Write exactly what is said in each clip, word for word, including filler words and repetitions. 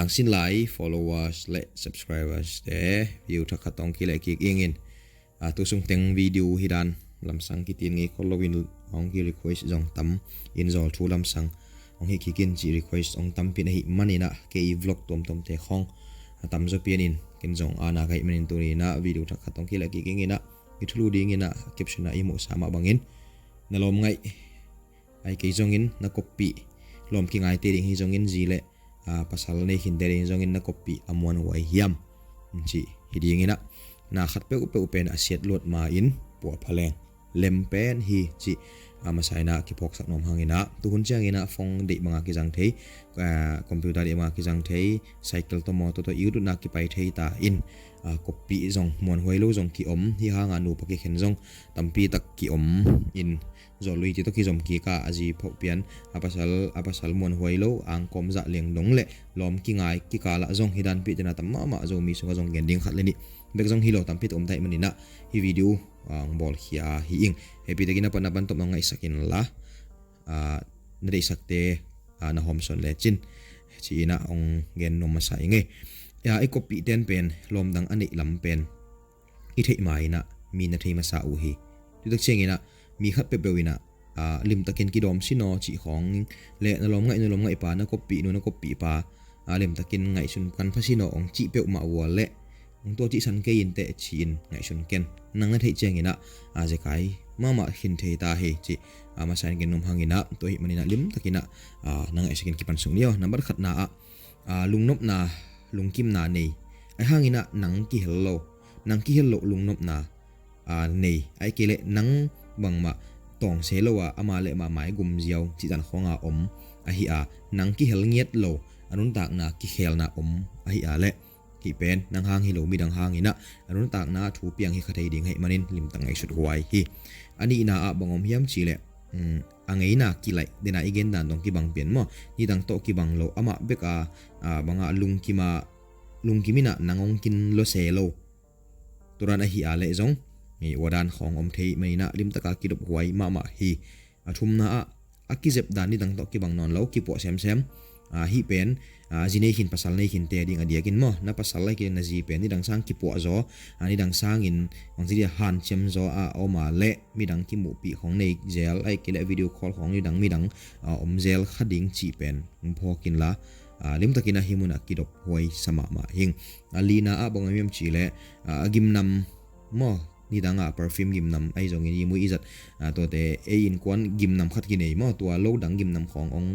Ang sinlai followers le subscribers te view thak khat hong kileh kik ingin, a, tu sung teng video hi dan lamsang kitin ngei khol loin hong ki request zong tam in, zawl thu lamsang hong hi kik in ci request hong tampi na hi maninah kei vlog tuamtuamte khong a tamzaw pianin ken zong ana ka hih manin tuninah video thak khat hong kileh kik inginah i thulu dinginah caption ah i muhsa mah bangin na lawm ngaih ai kei zongin na koppih, lawm kingaite ding hi zongin zi le, a, pasal nei khinte ding hi zongin na koppih a muanhuai hiam? Ci hi dinginah na khat peuhpeuh pen a siat luat ma in puah phaleng lem pen hi ci, a, masa inah kiphawksak nuam hanginah tuhun cianginah phone deih banga kizang thei, a, computer deih banga kizang thei, cycle tawh mawtaw tawh i ututna kipai thei ta in, a, koppih zong muanhuai lo zong kiom hi hanga nupa kikhen zong tampi tak kiom in zawlui ti tawh kizom kik a, a zi phawh pian a pasal, a pasal muanhuai lo angkawm zah leng dong le lawm kingai kikalah zong hi danpih tena tam mahmah Zomi sungah zong gen ding khat le nih bek zong hi lo tampi tak om taih maninah hi video ang bawlkhia hi ing. Hehpih takin a pan a pan tawm nong ngaihsak inla, a, na deihsakte, a, na hawmsawn lecin ci-inah hong gen nuam masa ing ei. A, i koppih ten pen lawm dang a neih lam pen i theih ma inah mi na thei masa uh hi. Tutak cianginah mi khat peuhpeuh inah, a, limtakin kidawm sinaw cih khawng le na lawm ngaih, na lawm ngaih pa, na koppih nu, na koppih pa, a, limtakin ngaihsun kan pha sinaw hong cih peuhmah uh a le hong tua cihsan kei inteh ci-in ngaihsun ken. Nang na theih cianginah, a, zekai mahmah khin thei ta hi ci, a, masa in gen nuam hanginah tua hih maninah limtakinah, a, na ngaihsukin kipan suk ni aw. Nambat khatna ah, a, lungnopna, lungkimna nei. Ai hanginah nang kihel lo, nang kihel loh lungnopna, a, nei. Ai kei le nang bangmah tawngse lo a ama le ama maigum ziau cihdan khawnga om ahi a, nang kihel ngiat lo, a nuntakna kikhelna om ahi a le hih pen nang hang hi lo midang hanginah a nuntakna thu piang hi kha thei ding ahih manin limtak ngaihsut huai hi. A nihna ah bang om hiam cihleh, um, a ngeina kilaih dena i gen dan dong kibang pian maw, nidang tawh kibang lo amah bek a, a, bangah lungkima, lungkim inah nang hong kin lawse lo turan ahi a leh zong ngei uadan khawng om thei maninah limtaka kidop huai mahmah hi. A thumna ah a kizep dan nidang tawh kibang nawn lo, kipuah semsem. A, hih pen, a, zi nei khin pasal nei khinte ding a diakin maw, na pasal ahi kei na zi pen nidang sang kipuah zaw, a, nidang sangin bangci dia hanciam zaw a om a leh midang kimuhpih khawng nei zel ahi kei leh video call khawng nidang midang, a, om zel kha ding cih pen hong phawk inla, a, limtakin a hih munah kidop huai sa mahmah hing. A lina ah bang a miam cih leh, a, a gimnam maw, nidangah perfume gimnam ahi zongin i mui i zat, a, tuate ei innkuan gimnam khat kinei maw, tua lo dang gimnam khawng hong,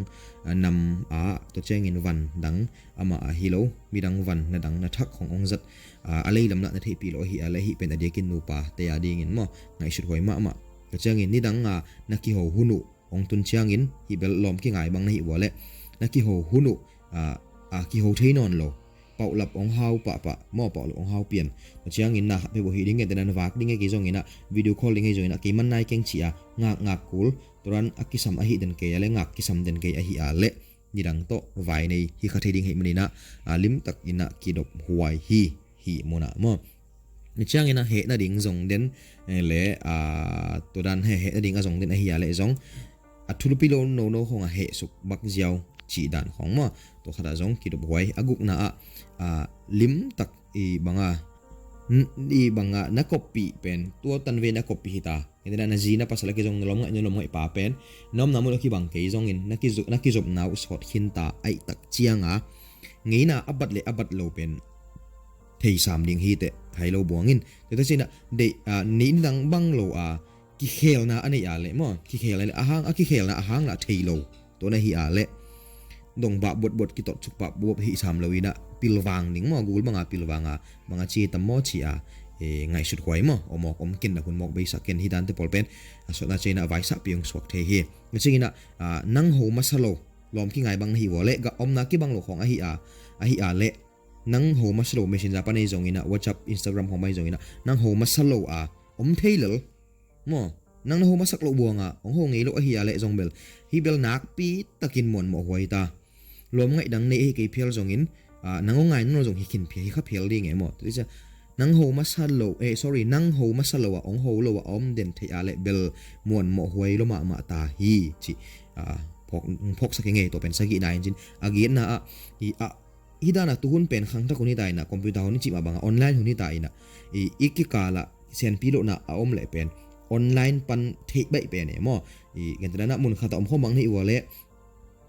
a, nam a, tua ciangin van dang amah ahi lo midang van na dang na thak khawng hong zat, a, a leilam lah na theihpih lo ahi a leh hih pen a diakin nupa te a dingin maw ngaihsut huai mahmah. Tua ciangin nidang a na kiho hun uh hong tun ciangin hih bel lawm kingai bang na hih ua leh na kiho hun uh, a, a kiho thei nawn lo, pauhlap hong hau pahpah maw, pauhlap hong hau pian. Tua ciangin na khat peuh uh hih ding ngen tena na vak ding e kei zonginah video call ding e zonginah kei man nai keng ci a ngakngak kul, turan a kisam ahi den kei a leh ngak kisam den kei ahi a leh nidang tawh vai nei hi kha thei ding ahih maninah, a, limtak inah kidop huai hi. Hih munah maw, ni cianginah heh nading zong den, eh, le, a, tuadan he heh nading a zong den ahi a leh zong a thulupi lo nono khawng a heh suk bak ziau cih dan khawng maw, tua khatah zong kidop huai. A gukna ah, a, limtak i banga, n-, i banga na koppih pen tua tanvei na koppih hita. Nidang na zi na pasal a kizong na lawm ngaih, na lawm ngaih pa pen na omna mun a kibang kei zongin na kizu-, na kizopna uh sawt khinta aihtak cianga ngeina a bat le a bat lo pen theisam ding hiteh hai lo buangin. Teta cinah deih, a, nidang bang lo a kikhelna a nei a leh maw, kikhelna a leh a hang, a kikhelna a hang lah thei lo. Tua na hi a leh dong bah buatbuat kitot suk pah buap hih sam lo inah pilvang ding maw, gul banga pilvanga banga ci tam maw ci a, e, ngaihsut huai maw, om awk om ken na hun mawk beisak ken hi dante pawl pen a sawtna cianginah vaisah piung suak thei hi. Na cianginah, a, nang ho masa lo, lawm kingai bang na hi ua leh gah omna kibang lo khawng ahi a, ahi a leh nang ho masa lo, Messenger pan ahi zonginah, WhatsApp, Instagram khawng pan ahi zonginah nang ho masa lo a om thei lel maw, nang na ho masak loh buanga hong ho ngei loh ahi a leh zong bel hih bel nakpi takin muanmawh huai ta. Lawm ngaih dang nei ahi kei phial zongin, a, nang hong ngai nawn lo zong hi khin phial, hi kha phial ding e maw. Tua ciah nang ho masa lo, eh, sorry, nang ho masa lo a hong ho lo a om den theih a leh bel muanmawh huai lo mahmah ta hi ci, a, phawk, phawksak hi ngei. Tua pen sagihna in cin a giatna ah, i, a, Hi dana tuhun pen khangthak hun hita inah, computer hun i cih mah banga online hun hita inah, i, i kikala sianpi lohna a om leh pen online pan theih baih pen e maw. I gentehna mun khata om khawm bang nei ua leh,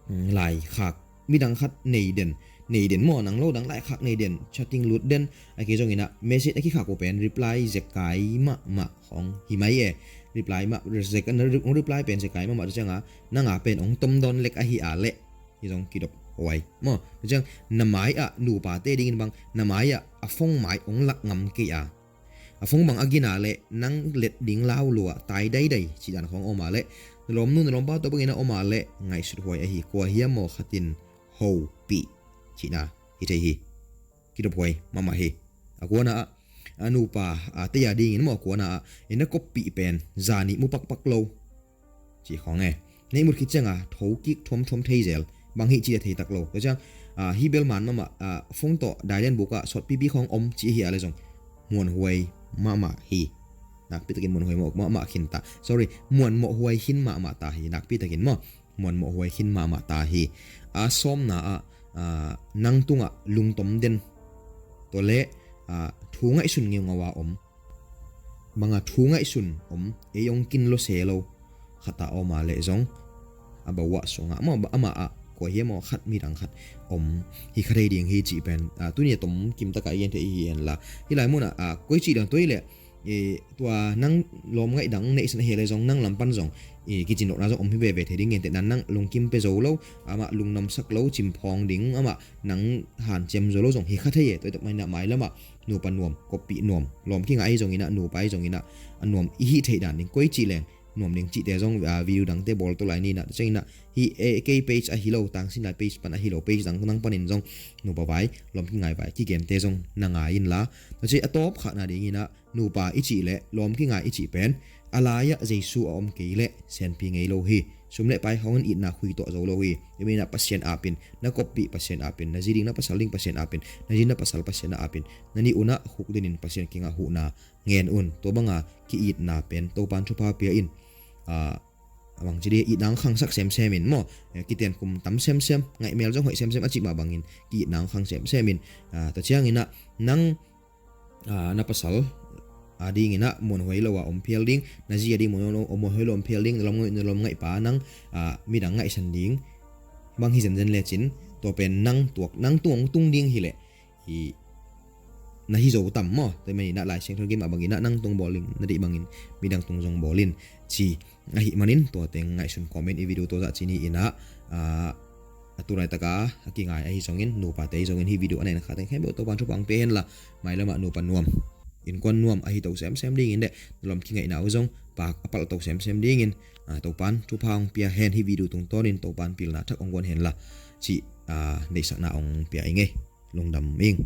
mm, laikhak midang khat nei den, nei den maw, nang lo dang laikhak nei den, chatting lut den, a kei zong inah message a kikhak uh pen reply zekai mahmah hong hi mai e. Reply mah, zek, hong reply pen zekai mahmah tu cianga nanga pen hong tomdawn lek ahi a leh hi zong kidop huai maw. Tu ciang na mai ah nupate dingin bang na mai ah a phone mai hong lak ngam kei a, a phone bang a gina leh nang let ding lau lua tai daidai cih dan khawng om a leh, na lawmnu na lawmpa tawh bangin a om a leh ngaihsut huai ahi, kua hiam maw khatin hopih cihna hi thei hi. Kidop huai mahmah hi. A kuana ah, a nupa a tei a dingin maw, a kuana ah, i na koppih pen zani mu pakpak lo cih khawng e. Nei mut khit cianga tho kik thuamthuam thei zel, bang hih cih a thei tak lo. Tua ciang, a, hi bel man mahmah, a, phone tawh dailen buk ah sawtpipi khawng om cih hi a le zong muanhuai mahmah hi. Nakpi takin muanhuai mawh mahmah khin ta. Sorry, muanmawh huai khin mahmah ta hi. Nakpi takin maw, muanmawh huai khin mahmah ta hi. A sawmna ah, a, nang tungah lungtom den, tua leh, a, thu ngaihsun ngeungau a om, banga thu ngaihsun om, ei hong kin lo se lo khata om a leh zong, a bawah sungah maw, amah ah kua hiam maw khat midang khat om hi kha thei ding hi cih pen, a, tuni a tom kim takah i gen thei hi henla. Hi lai munah, a, koi cih dang tua hi leh, e, tua nang lawm ngaih dang neihsan ahi leh zong nang lam pan zong, e, kicin lohna zong om hi veve thei ding, gentehna nang lungkim pia zo lo, amah lungnuamsak lo, cimphawng ding, amah nang hanciam zo lo zong hi kha thei e. Tua hi tak maninah mailamah nupa nuam, koppih nuam, lawm kingai ahi zonginah, nupa ahi zonginah a nuam i hih theih dan ding, koi cih leng nuam ding cihte zong, a, video dangte bawl to lai ninah, tua cianginah hih, e, kei page ahi lo, Tangsin Lai page pan ahi lo, page dang nang panin zong nupa vai, lawm kingai vai kigente zong na ngai inla. Tua ciang a tawp khahna dinginah nupa i cih leh lawm kingai i cih pen a lai-ah Jesu a om kei leh sianpi ngei lo hi. Sum le pai khawngin itna khui tuah zo lo hi. Tua maninah Pasian apin, na koppih Pasian apin, na zi ding na pasal ding Pasian apin, na zi na pasal Pasian apin, na nih unah khukdinin Pasian kingah huhna ngen un. Tua banga ki-itna pen Topan thupha pia in, a, a bang ci dih, itna hong khangsak semsem in maw, e, kitenkhum tam semsem, ngaihmel zong hoih semsem a cih mah bangin ki-itna hong khang semsem in, a, tua cianginah nang, a, na pasal a dinginah muanhuai lo a om phial ding, na zi a ding muan lo, muanhuai lo om phial ding, na lawm ngaih, na lawm ngaih pa nang, a, midang ngaihsan ding bang hi zenzen lecin, tua pen nang tuak, nang tung hong tung ding hi leh, hi, na hi zo tam maw? Tua hi maninah Lai Siangtho gen mah banginah nang tung bawl in, na deih bangin midang tung zong bawl in ci. Ahi manin tua teng ngaihsun comment i video tua zah ci ni inah, a, a tu laitaka a kingai ahi zongin, nupate ahi zongin hih video a neihna kha teng khempeuh Topan thupha hong pia henla, mailamah nupa nuam, innkuan nuam ahi to semsem dingin le na lawm kingaihna uh zong pak a palh to semsem dingin, a, Topan thupha hong pia hen. Hih video tungtawnin Topan pilna thak hong guan henla cih, a, deihsakna hong pia ing ei. Lungdam ing.